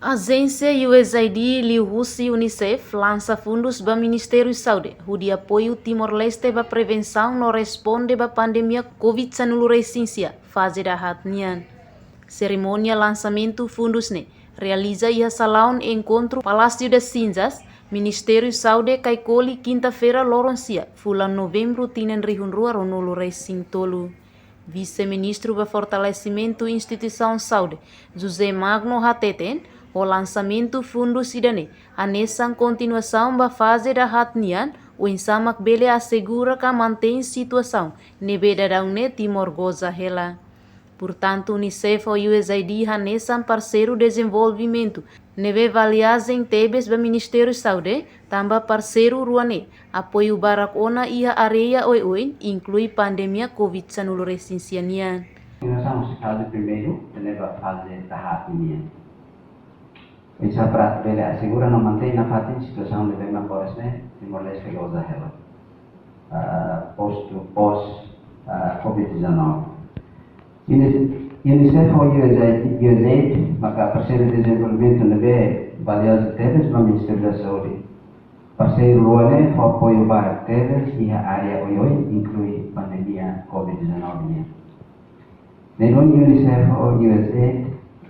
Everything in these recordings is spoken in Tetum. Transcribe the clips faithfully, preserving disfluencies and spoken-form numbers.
Ajénsia U S A I D liuhusi UNICEF lansa fundus ba Ministériu Saúde, hodi apoiu Timor-Leste ba prevensaun no responde ba pandemia covid sanulu resin sia, faze dahaat nian. Serimónia lansamentu fundus ne'e realiza iha salaun enkontru Palácio das Cinzas, Ministériu Saúde, Caicoli, kinta-feira loron sia, fulan Novembru tinan rihun rua ruanulu resin tolu. Vise-Ministru ba Fortalesimentu Instituisaun Saúde, José Magno hateten, ho lansamentu fundus ida-ne'e hanesan kontinuasaun ba faze dahaat nian, oinsá mak bele asegura ka mantein situasaun ne'ebé daudaun ne'e Timor goza hela. Portantu, UNICEF ho U S A I D hanesan parseiru dezenvolvimentu ne'ebé valiajen tebes ba Ministériu Saúde, tanba parseiru rua ne'e apoiu barak ona iha área oioin, inklui pandemia covid sanulu resin sia nian. Inovasaun husi faze primeiru, tene ba faze dahaat nian. Oinsá para bele asegura no mantein nafatin situasaun ne'ebé mak oras ne'e Timor-Leste goza hela. Ah, postu pós, ah, covid dezanove. Unis-, UNICEF ho U S A I D, U S A I D, maka parseiru dezenvolvimentu ne'ebé valiozu tebes ba Ministériu da Saúde. Parseiru rua ne'e fó apoiu barak tebes iha área oioin, inklui pandemia covid dezanove nian. Ne'e duni UNICEF ho U S A I D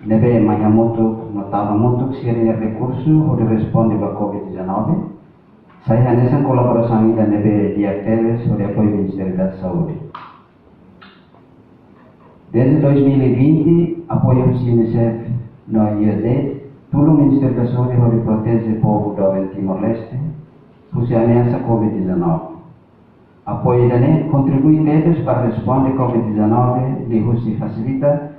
ne'ebé mai hamutuk no tau hamutuk sira-nia rekursu hodi responde ba covid dezanove, sai hanesan kolaborasaun ida ne'ebé di'ak tebes hodi apoiu Ministériu da Saúde. Desde dois mil e vinte, apoiu husi UNICEF no U S A I D tulun Ministériu da Saúde hodi proteje povu doben Timor-Leste husi ameasa covid dezanove. Apoiu ida-ne'e kontribui tebes para responde covid dezanove, liuhusi fasilita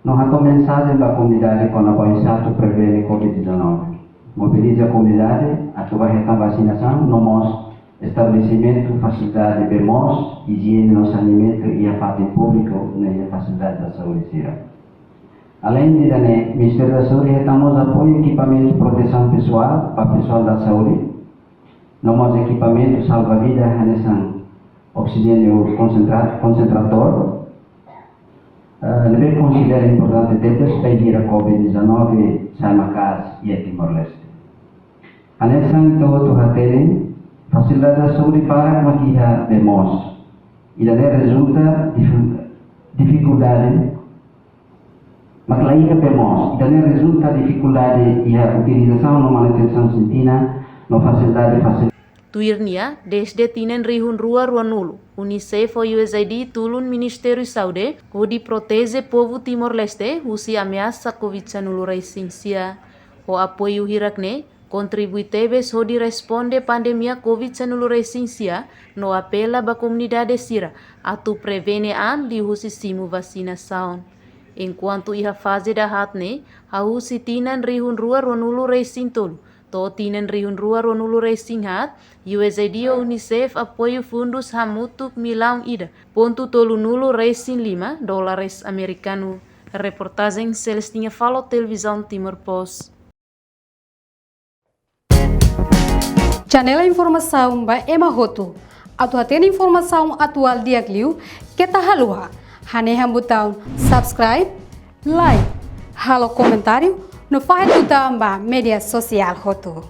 no hato'o mensajen ba komunidade kona-ba oinsá atu prevene covid dezanove. Mobiliza komunidade atu bá hetan vasinasaun no mós estabelesimentu fasilidade bee moos, ijiene no saneamentu iha fatin públiku no iha fasilidade da saúde sira. Aleinde ida-ne'e, Ministériu da Saúde hetan mós apoiu ekipamentu protesaun pesoál ba pesoál da saúde, no mós ekipamentu salva vida hanesan oksijéniu konsentra-, konsentradór, eh, ne'ebé konsidera importante tebes bainhira covid dezanove sai maka'as iha Timor-Leste. Hanesan ita hotu hatene, fasilidade saúde barak mak iha bee moos. Ida-ne'e rezulta difi-, difikuldade mak la iha bee moos. Ida-ne'e rezulta difikuldade iha utilizasaun no manutensaun sentina no fasilidade fasil- Tuir nia, desde tinan rihun rua ruanulu, UNICEF ho U S A I D tulun Ministériu Saúde hodi proteje povu Timor-Leste husi ameasa covid sanulu resin sia. Ho apoiu hirak-ne'e, kontribui tebes hodi responde pandemia covid sanulu resin sia, no apela ba komunidade sira atu prevene an liuhusi simu vasinasaun. Enkuantu iha faze dahaat ne'e, hahú husi tinan rihun rua ruanulu resin tolu to'o tinan rihun rua ruanulu resin haat, U S A I D ho UNICEF apoiu fundus hamutuk millaun ida pontu tolunulu resin lima dólares amerikanu. Reportajen Celestina Falo, Televizaun Timor Post. Janela informasaun ba ema hotu. Atu hatene informasaun atuál di'ak liu, keta haluha hanehan butaun subscribe, like, halo komentáriu, no fahe tutan ba média sosiál hotu.